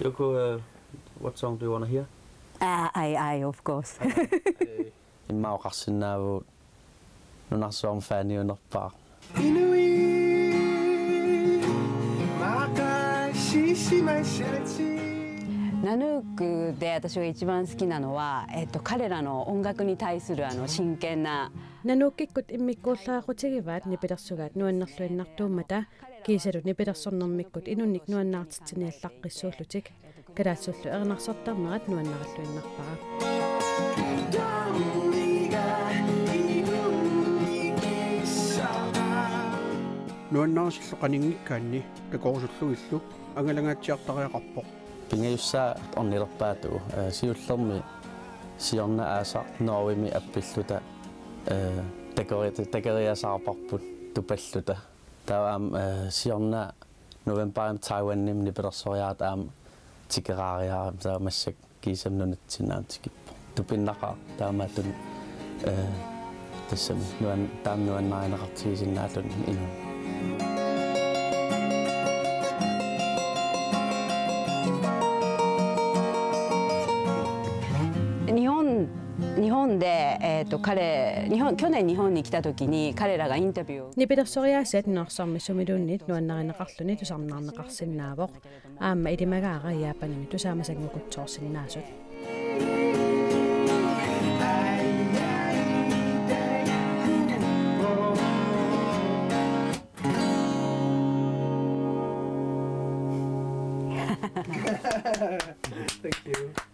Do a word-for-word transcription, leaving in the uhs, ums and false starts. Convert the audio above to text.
Yoko, uh, what song do you want to hear? Ah, I, I, of course. Immaqa oqarsinnaavugut nunarsuarmi faniunerpaaq. Inuit, maqaasisimassatsigut. Nanook で私が一番好きなのは、えっと、彼らの音楽に対するあの真剣な Nanookikkut immikkuullaaqutigivaat nipilersugaat nuannerluinnartuummata, kiisalu nipilersornermikkut inunnik nuannaartitsiniallaqqissuullutik. Kalaallisullu erinarsortarnerat nuannarilluinnarpara. Nuannarisillu qaninngikkaanni takorusullugillu angalangaatsiartariaqarpoq. Pingajussaa ornilerpaatigut, eh, siullermik siorna aasaq Norgemi appilluta, eh, takori-, takoriasaarparput tupalluta. Taava aamma, eh, siorna novembarimi Taiwanimi nipilersoriarluta aamma tikeraariarami, taava massakkut kiisami nunatsinni aamma tikippoq. Tupinnaqaaq taamaattumik, eh, tassami nuan-, taama nuannarineqartigisinnaalluni inunnut. 日本、日本で、えっと、彼、日本、去年日本に来た時に彼らがインタビューを Nipilersoriaasiat nunarsuarmi sumiluunniit nuannarineqarluni tusarnaarneqarsinnaavoq. Aamma ilimagaara Japanimi tusaamasanngukutsoorsinnaasut. Thank you.